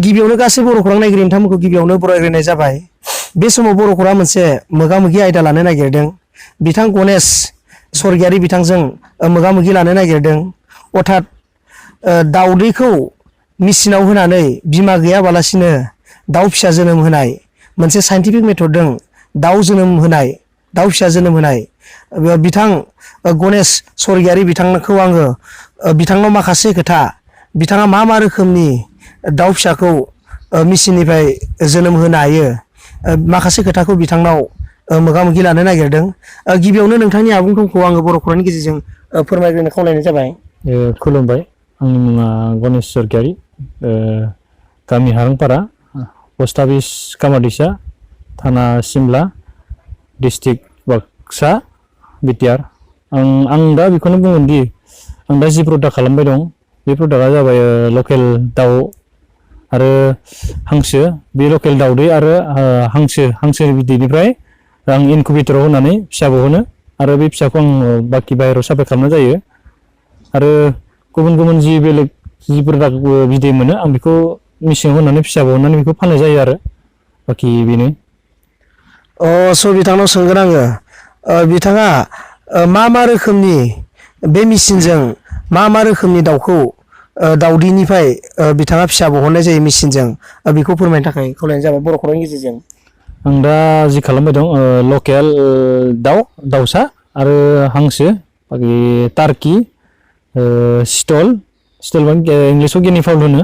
गिबियावनो गासै बर' खौरां नायगिरि नोंथांमोनखौ गिबियावनो बरायग्रोनाय जाबाय। बे समाव बर' खौरां मोनसे मोगा-मोगि आयदा लानो नागिरदों। बिथां गणेश स्वर्गियारि बिथांजों मोगा-मोगि लानो नागिरदों। अर्थात दाउदैखौ मेसिनाव होनानै बिमा गैयाबालासिनो दाउ फिसा जोनोम होनाय मोनसे साइन्टिफिक मेथडजों दाउ जोनोम होनाय, दाउ फिसा जोनोम होनाय बिथां गणेश स्वर्गियारि बिथांखौ आङो बिथांनाव माखासे खोथा बिथाङा मा रोखोमनि दाउ फिसाखौ मेसिननिफ्राय जोनोम होनो हायो माखासे खोथाखौ बिथांनाव मोगा-मोगि लानो नागिरदों। गिबियावनो नोंथांनि आबुं थंखौ आङो बर' खौरांनि गेजेरजों फोरमायग्रोनो खावलायनाय जाबाय। खुलुमबाय, आंनि मुङा गणेश स्वर्गियारि, गामि हारांपारा, पस्ट अफिस कामारदैसा, थाना सिमला, डिस्ट्रिक्ट बाक्सा, बिटिआर। आं दा बेखौनो बुंगोन दि आं दा जि प्रडाक्ट खालामबाय दं बे प्रडाक्टआ जाबाय लकेल दाउ आरो हांसो। बे लकेल दाउदै आरो हांसोनि बिदैनिफ्राय आं इनकुबेटराव होनानै फिसा बहनो आरो बे फिसाखौ आं बाखि बाहेरायाव साप्लाय खालामनाय जायो। आरो गुबुन गुबुन बेलेग जि प्रडाक्ट बिदै मोनो आं बेखौ मेसिनाव होनानै फिसा बहननानै बेखौ फाननाय जायो आरो बाखि बेनो। स' बिथांनाव सोंगोन आङो, बिथाङा मा रोखोमनि बे मेसिनजों मा रोखोमनि दाउखौ दाउदैनिफ्राय बिथाङा फिसा बहननाय जायो मेसिनजों, बेखौ फोरमायनो थाखाय खावलायनाय जाबाय बर' खौरांनि गेजेरजों। आं दा जि खालामबाय दं लकेल दाउसा आरो हांसो, बाखि टार्कि, स्टल माने इंलिसाव गिनि फाउल होनो,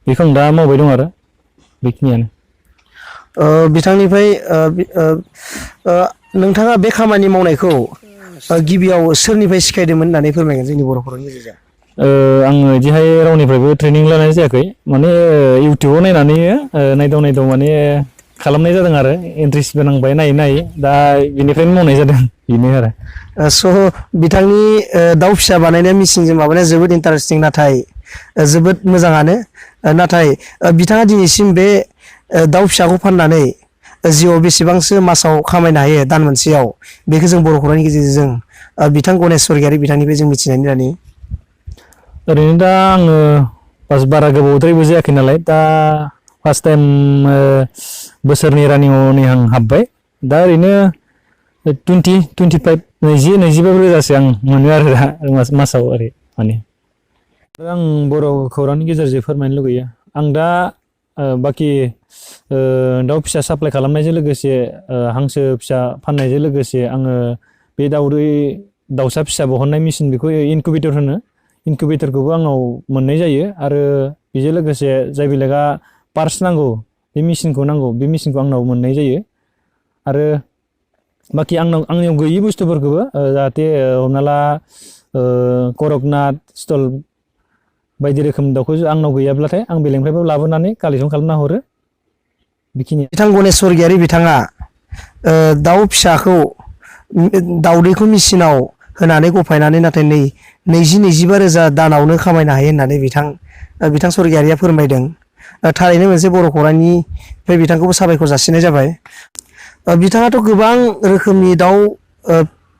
बेखौ आं दा मावबाय दं आरो बेखिनियानो। बिथांनिफ्राय नोंथाङा बे खामानि मावनायखौ गिबियाव सोरनिफ्राय सिखायदोंमोन होननानै फोरमायगोन जोंनि बर' खौरांनि गेजेरजों। आङो बिदिहाय रावनिफ्रायबो ट्रेनिं लानाय जायाखै, माने इउटुबाव नायनानै नायदाव माने खालामनाय जादों आरो इन्ट्रेस्टबो नांबाय नायै दा बेनिफ्रायनो मावनाय जादों, बेनो आरो। स' बिथांनि दाउ फिसा बानायनाय मेसिनजों माबानाया जोबोद इन्टारेस्टिं, नाथाय जोबोद मोजाङानो। नाथाय बिथाङा दिनैसिम बे दाउ फिसाखौ फाननानै जिउआव बेसेबांसो मासाव खामायनो हायो दान मोनसेयाव, बेखौ जों बर' खौरांनि गेजेरजों बिथां गणेश स्वर्गियारि बिथांनिफ्राय जों मिथिनानै लानि। ओरैनो दा आङो बारा गोबावद्रायबो जायाखै नालाय, दा फार्स्ट टाइम बोसोरनै रानिंआव आं हाबबाय। दा ओरैनो 25 नैजिबा रोजासो आं मोनो आरो दा मासाव ओरै माने। आं बर' खौरांनि गेजेरजों फोरमायनो लुगैयो, आं दा बाखि दाउ फिसा साप्लाय खालामनायजों लोगोसे हांसो फिसा फाननायजों लोगोसे आङो बे दाउसा फिसा बहननाय मेसिन, बेखौ इनकुबेटर होनो, इनकुबेटरखौबो आंनाव मोननाय जायो। आरो बेजों लोगोसे जाय बेलेगा पार्ट्स नांगौ, बे मेसिनखौ नांगौ, बे मेसिनखौ आंनाव मोननाय जायो। आरो बाखि आंनियाव गैयि बुस्थुफोरखौबो जाहाथे हमना ला करकनाथ, स्टल बायदि रोखोमनि दाउखौ आंनाव गैयाब्लाथाय आं बेलेगनिफ्रायबो लाबोनानै कालेक्सन खालामना हरो, बेखिनि। बिथां गणेश स्वर्गियारि बिथाङा दाउ फिसाखौ दाउदैखौ मेसिनाव होनानै गफायनानै नाथाय 20-25 रोजा दानावनो खामायनो हायो होननानै बिथां स्वर्गियारिया फोरमायदों। थारैनो मोनसे बर' खौरांनिफ्राय बिथांखौबो साबायखर जासिनाय जाबाय। बिथाङाथ' गोबां रोखोमनि दाउ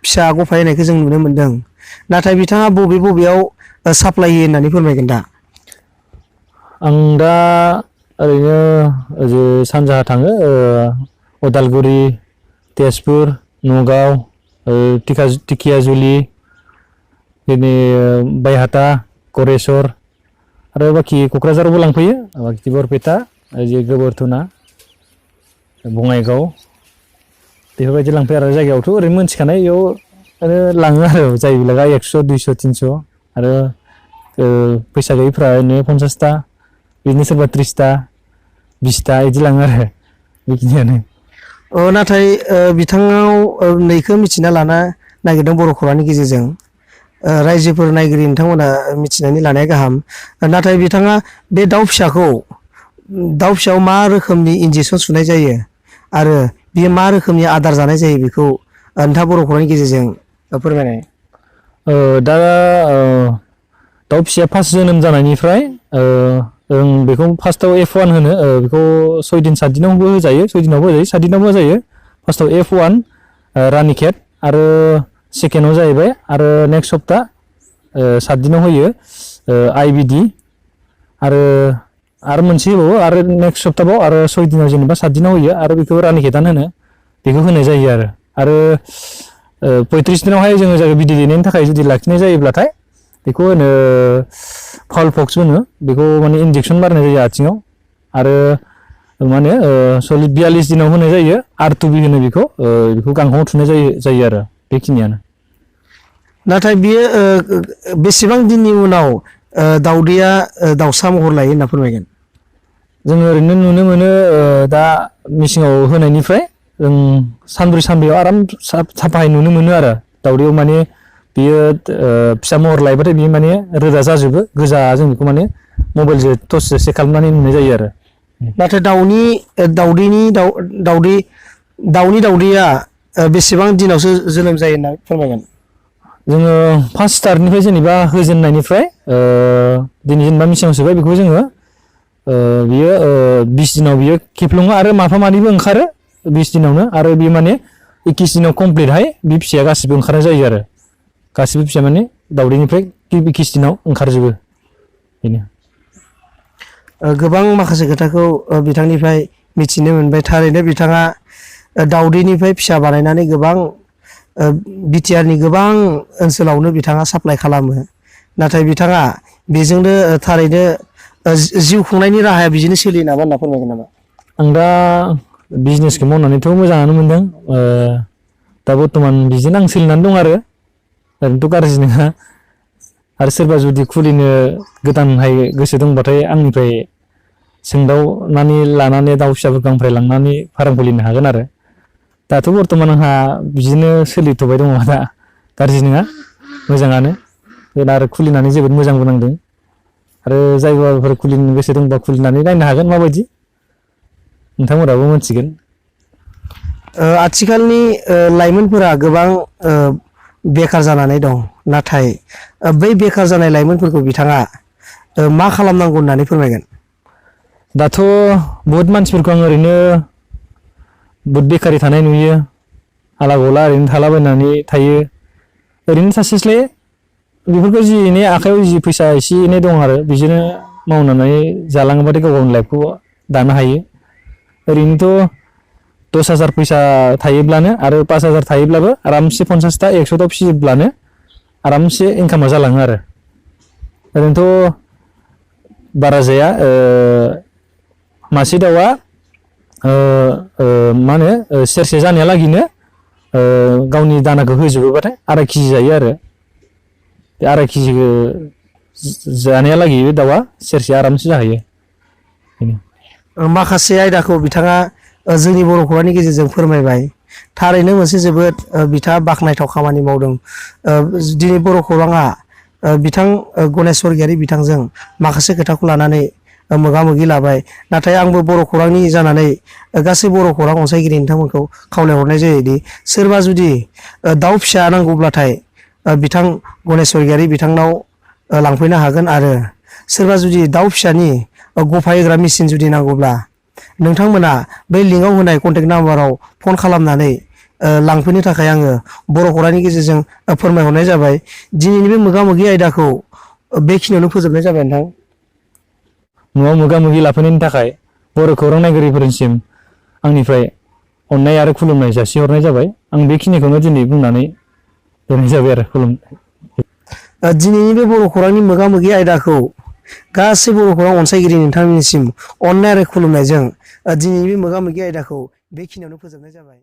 फिसा गफायनायखौ जों नुनो मोनदों, नाथाय बिथाङा बबेयाव साप्लाय होयो होननानै फोरमायगोन दा? आं दा ओरैनो ओजों सानजाहा थाङो, उदालगुरि, तेजपुर, नगाव, ढेकियाजुलि, बिदिनो बायहाथा, गरेस्वर आरो बाखि क'क्राझारावबो लांफैयो, बाखि बरपेटा, गोबोरधुना, बङाइगाव, बेफोरबायदि लांफैयो आरो जायगायावथ' ओरैनो मोनथिखानाय, बेयाव लाङो आरो जाय बेलेगा 100, 200, 300 आरो फैसा गैयैफ्रा ओरैनो 50ता, बिदिनो सोरबा 30ता, 20ता बिदि लाङो आरो बेखिनियानो। नाथाय बिथाङाव नैखौ मिथिना लानो नागिरदों बर' खौरांनि गेजेरजों, रायजोफोर नायगिरि नोंथांमोना मिथिनानै लानाया गाहाम। नाथाय बिथाङा बे दाउ फिसायाव मा रोखोमनि इन्जेकसन सुनाय जायो आरो बियो मा रोखोमनि आदार जानाय जायो, बेखौ नोंथाङा बर' खौरांनि गेजेरजों फोरमायनाय। दा दाउ फिसाया फार्स्ट जोनोम जानायनिफ्राय जों बेखौ फार्स्टआव F1 होनो, बेखौ 6 दिन 7 दिनावबो होजायो, 6 दिनावबो होजायो, 7 दिनावबो होजायो। फार्स्टआव F1 रानिखेत, आरो सेकेन्डआव जाहैबाय आरो नेक्स्ट सप्ता 7 दिनाव होयो IBD, आरो आरो मोनसे होबावो आरो नेक्स्ट सप्ताहाव आरो 6 दिनाव जेनेबा 7 दिनाव होयो आरो बेखौ रानिखेतान होनो बेखौ होनाय जायो आरो 35 दिनावहाय जोङो जाय बिदै दैनायनि थाखाय जुदि लाखिनाय जायोब्लाथाय बेखौ होनो फाउल पक्स होनो बेखौ माने इन्जेक्सन मारनाय जायो आथिङाव आरो माने 42 दिनाव होनाय जायो R2B होनो बेखौ गांखंआव थुनाय जायो आरो बेखिनियानो नाथाय बियो बेसेबां दिननि उनाव दाउदैया दाउसा महर लायो होनना फोरमायगोन जोङो ओरैनो नुनो मोनो दा मेसेङाव होनायनिफ्राय जों सानब्रै सानबायाव आराम साफायै नुनो मोनो आरो दाउदैयाव माने बियो फिसा महर लायोबाथाय बियो माने रोदा जाजोबो गोजा जों बेखौ माने मबाइलजों टर्चजों चेक खालामनानै नुनाय जायो आरो नाथाय दाउनि दाउदैया बेसेबां दिनावसो जोनोम जायो होनना फोरमायगोन जोङो फार्स्ट स्टार्टनिफ्राय जेनेबा होजेननायनिफ्राय दिनै जेनेबा मेसेङाव सोबाय बेखौ जोङो बियो 20 दिनाव बियो खेबलङो आरो माफा मानैबो ओंखारो 20 दिनावनो आरो बियो माने 21 दिनाव कमप्लिटहाय बे फिसाया गासिबो ओंखारनाय जायो आरो गासिबो फिसा माने दाउदैनिफ्राय 21 दिनाव ओंखारजोबो बेनो गोबां माखासे खोथाखौ बिथांनिफ्राय मिथिनो मोनबाय थारैनो बिथाङा दाउदैनिफ्राय फिसा बानायनानै गोबां बिटिआरनि गोबां ओनसोलावनो बिथाङा साप्लाइ खालामो नाथाय बिथाङा बेजोंनो थारैनो जिउ खुंनायनि राहाया बिदिनो सोलियो नामा होनना फोरमायगोन नामा आं दा बिजनेसखौ मावनानैथ' मोजाङानो मोनदों दा बर्थमान बिदिनो आं सोलिनानै दं आरो ओरैनोथ' गाज्रि नङा आरो सोरबा जुदि खुलिनो गोदानहाय गोसो दंबाथाय आंनिफ्राय सोंदावनानै लानानै दाउ फिसाफोरखौ आंनिफ्राय लांनानै फार्म खुलिनो हागोन आरो दाथ' बर्थमान आंहा बिदिनो सोलिथ'बाय दङ दा गाज्रि नङा मोजाङानो आरो खुलिनानै जोबोद मोजांबो नांदों आरो जायगाफोर खुलिनो गोसो दंबा खुलिनानै नायनो हागोन माबायदि नोंथांमोनाबो मोनथिगोन आथिखालनि लाइमोनफोरा गोबां बेखार जानानै दं नाथाय बै बेखार जानाय लाइमोनफोरखौ बिथाङा मा खालामनांगौ होननानै फोरमायगोन दाथ' बहुत मानसिफोरखौ आं ओरैनो बहुत बेकारि थानाय नुयो आला गला ओरैनो थालाबायनानै थायो ओरैनो थास्लायस्लाय बेफोरखौ जि एनै आखायाव जि फैसा एसे एनै दं आरो बिदिनो मावनानै जालाङोबाथाय गाव गावनि लाइफखौ दानो हायो ओरैनोथ' 10,000 फैसा थायोब्लानो आरो 5,000 थायोब्लाबो आरामसे 50टा 100टा फिसियोब्लानो आरामसे इनकामा जालाङो आरो ओरैनोथ' बारा जाया मासे दाउआ मा होनो सेरसे जानायालागिनो गावनि दानाखौ होजोबोबाथाय 2.5 केजि जायो आरो बे 2.5 केजिखौ जानायालागि बे दाउआ सेरसे आरामसे जाहैयो माखासे आयदाखौ बिथाङा जोंनि बर' खौरांनि गेजेरजों फोरमायबाय थारैनो मोनसे जोबोद बिथाङा बाख्नायथाव खामानि मावदों दिनै बर' खौराङा बिथां गणेश स्वर्गियारि बिथांजों माखासे खोथाखौ लानानै मोगा मोगि लाबाय नाथाय आंबो बर' खौरांनि जानानै गासै बर' खौरां अनसायगिरि नोंथांमोनखौ खावलायहरनाय जायोदि सोरबा जुदि दाउ फिसा नांगौब्लाथाय बिथां गणेश स्वर्गियारि बिथांनाव लांफैनो हागोन आरो सोरबा जुदि दाउ फिसानि गफायग्रा मेसिन जुदि नांगौब्ला नोंथांमोना बै लिंकआव होनाय कन्टेक्ट नाम्बाराव फन खालामनानै लांफैनो थाखाय आङो बर' खौरांनि गेजेरजों फोरमायहरनाय जाबाय दिनैनि बे मोगा मोगि आयदाखौ बेखिनियावनो फोजोबनाय जाबाय नोंथां न'आव मोगा मोगि लाफैनायनि थाखाय बर' खौरां नायगिरिफोरनिसिम आंनिफ्राय अननाय आरो खुलुमनाय जासिहरनाय जाबाय आं बेखिनिखौनो दिनै बुंनानै दोननाय जाबाय आरो खुलुमनाय दिनैनि बे बर' खौरांनि मोगा मोगि आयदाखौ गासै बर' खौरां अनसायगिरि नोंथांमोननिसिम अननाय आरो खुलुमनायजों दिनैनि बे मोगा मोगि आयदाखौ बेखिनियावनो फोजोबनाय जाबाय।